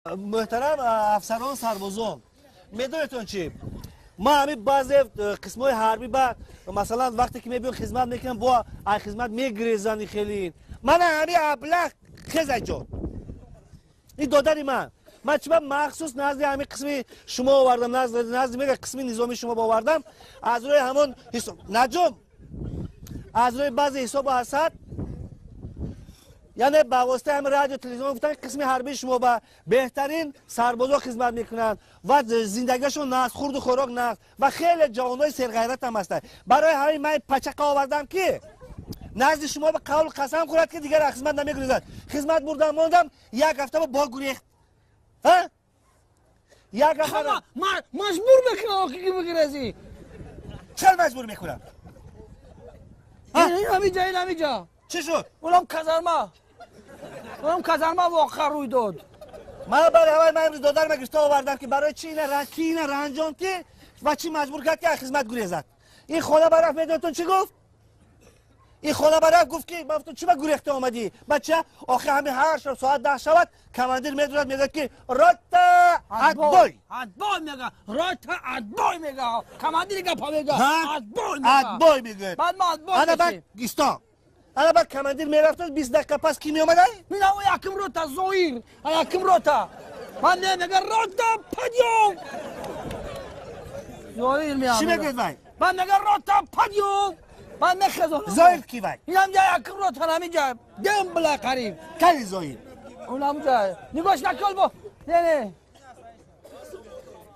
Муҳтарам афсарон, сарбозон, медонедтон чи? Ма ҳамин баъзе қисмҳои ҳарбӣ ба, масалан, вақте ки мебиён, хизмат мекунам, бо ай хизмат мегирезани. Хеле мана ҳамин аблах хезайҷон, ин додари ман. Ман чиба махсус назди ҳамин қисми шумо овардам, назди мега қисми низомии шумо овардам? Аз рӯи ҳамон наҷум, аз рӯи баъзе ҳисобу ҳасад, яъне ба воситаи ҳамин радио, телевизион гуфтан, қисми ҳарбии шумо ба беҳтарин сарбозо хизмат мекунанд ва зиндагиашон нағз, хурду хӯрок нағз ва хеле ҷавонои серғайрат ҳам ҳастанд. Барои ҳамин ман пачақа овардам, ки назди шумо ба қавлу қасам хӯрад, ки дигар аз хизмат намегурезад. Хизмат бурдам, мондам, як ҳафта бо гурехт. Як ҳафта маҷбур мекунам, ки бигирезӣ. Чаро маҷбур мекунам? Ҳамиҷа, ин ҳамиҷа. Чӣ шуд? Унам казарма, унам казарма воқеа рӯй дод. Ман барои ҳавай ман имрӯз додарма гирифта овардам, ки барои чи ина, ки ина ранҷон, ки ва чӣ маҷбур кард, ки аз хизмат гурезад. Ин хона барафт, медонедтон чӣ гуфт? Ин хона барафт, гуфт, ки ман гуфтам, чӣ ба гурехта омадӣ, бача? Охи ҳамин ҳар шаб соат 10 шавад, командир медурад, мегӯяд, ки рота, отбой! Отбой мега, рота, отбой мега, командири гапа мега, отбой мега. Отбой мегӯяд. Баъд ма отбой. Ана баъд исто, ана баъд командир мерафтад, 20 дақиқа пас кӣ меомада? Минаво якм рота Зоир, якм рота ман не мега, рота, подъём! Зоир меомад. Чӣ мегӯяд вай? Баъд мега, рота, подъём! Баъд мехезонам. Зоир ки вай? Инам ҷа якм рота, ҳаминҷа дем била қариб. Кали Зоир? Унам ҷа нигоҳш накол бо, не, не,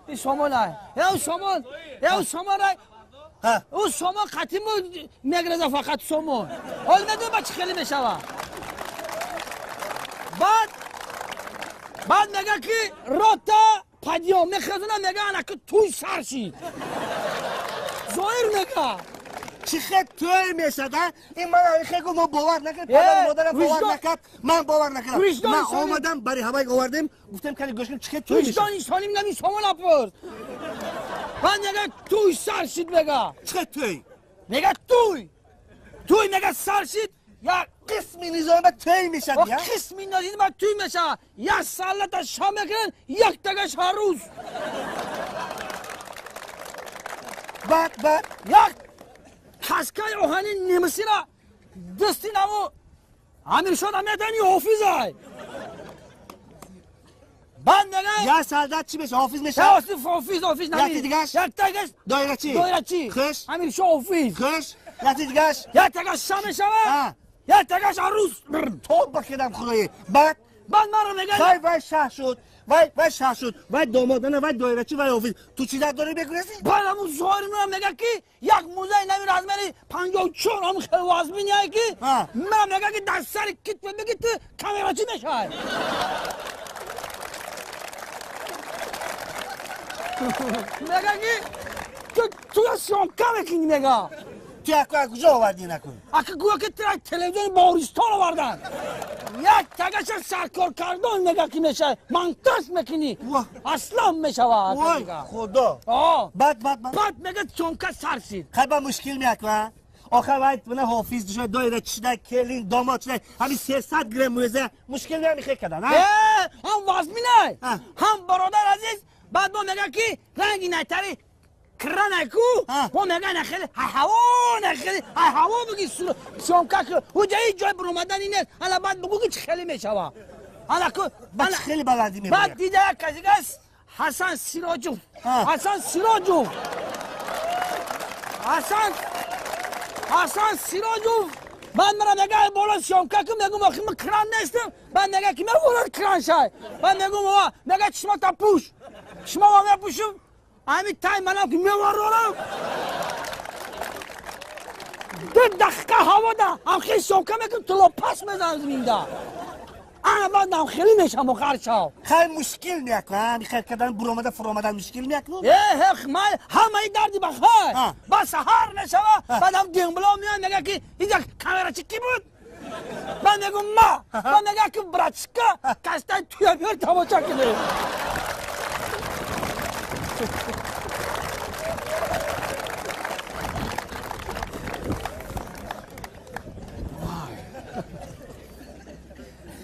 ин сомон ай, ё сомон, ё сомон ай. Ӯ сомон қатиму мегреза, фақат сомон. Ҳол медонӣ ба чӣ хеле мешава? Баъд мега, ки рота, подъём! Мехезона, мега, ана ки тӯй сар шид, Зоир мега. Чӣ хел тӯй мешад? Ин ман хел гуфт, мо бовар накард, падару модарам бовар накард, ман бовар накардам. Ман омадам, бари ҳавай овардем, гуфтем, кали гӯш кунем, чӣ хел тӯй. Виҷдони солим нами сомон апурд. Баъд мега, тӯй сар шид, мега. Чӣ хел тӯй? Мега, тӯй, тӯй, мега, сар шид як. Қисми низома тӯй мешад? Қисми низома тӯй мешавад, як салата ша мекунанд, як тагаш ҳар рӯз. Баъд? Як каскаи оҳани немисира дасти наву Амиршода медани, ҳофизай. Баъд мега. Як солдат чӣ меша, ҳофиз меша? Ҳофиз, ҳофиз. Яки дигаш? Як тагаш. Доирачи? Доирачи. Хуш. Амиршо ҳофиз. Хуш, яки дигаш? Як тагаш ша мешава, як тагаш арӯз. Тоба кардам, худои! Баъд? Баъд маро мега. Вай, вай шаҳ шуд, вай, вай шаҳ шуд, вай домод, ана вай доирачи, вай ҳофиз, ту чӣ дард дорӣ, бегурезӣ? Баъд ҳамун Зоҳир меояд, мега, ки як музаи нави размери 54, ҳамун хеле вазминяе, ки ман мега, ки дар сари китф меги, ту камерачӣ мешавай. Мега, ки ту съёмка мекунӣ, мега. Ту яку аз куҷо овардӣ накун? Ака, гӯё ки ту телевизиони Баҳористон овардан. Як тагаша саркор кардон, мега, ки мешавад, монтаж мекунӣ, аслан мешавад. Вой, худо! Баъд, баъд? Баъд мега, съёмка сар шид. Хай, ба мушкил меаква. Охир вай мана ҳофиз шуда, доира чида, келин домод шуда, ҳамин 300 грамм мӯза мушкил меамихе кадан? Ҳам вазминай, ҳам, бародар азиз. Баъд бо мега, ки ранги найтари кранайку бо мега, нахели ҳаво, нахели ҳаво буги, съёмка ку, уҷа ҳеҷ ҷой буромадани нест. Ана баъд бугу, ки чӣ хеле мешава, ана ку. Баъд хеле баландӣ. Баъд дида, як касигас, Ҳасан Сироҷов, Ҳасан Сироҷов, Ҳасан, Ҳасан Сироҷов. Баъд мара мега, боло съёмка ку. Мегум, охи ман кран нестам. Баъд мега, ки меволад кран шай. Баъд мегум, ова мега, чишмата пӯш. Чишмама мепӯшум, ҳами тай манам, ки меварорам, 2 дақиқа ҳавода ҳамхел съёмка мекунам, тулопас мезанам зиминда. Ана баъд ҳамхелӣ мешам охар шав. Хай, мушкил меаква, ҳами кардан, буромада фуромадан мушкил меакну? Э, ман ҳамаи дарди ба хай. Баъд саҳар мешава, баъд ҳам дембло меояд, мега, ки инҷа камерачи кӣ буд? Ман мегум, ма. Ман мега, ки братишка, кастай туя биёр, тамоша кунем.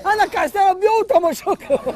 Ана кастаро биёв, тамошо кун.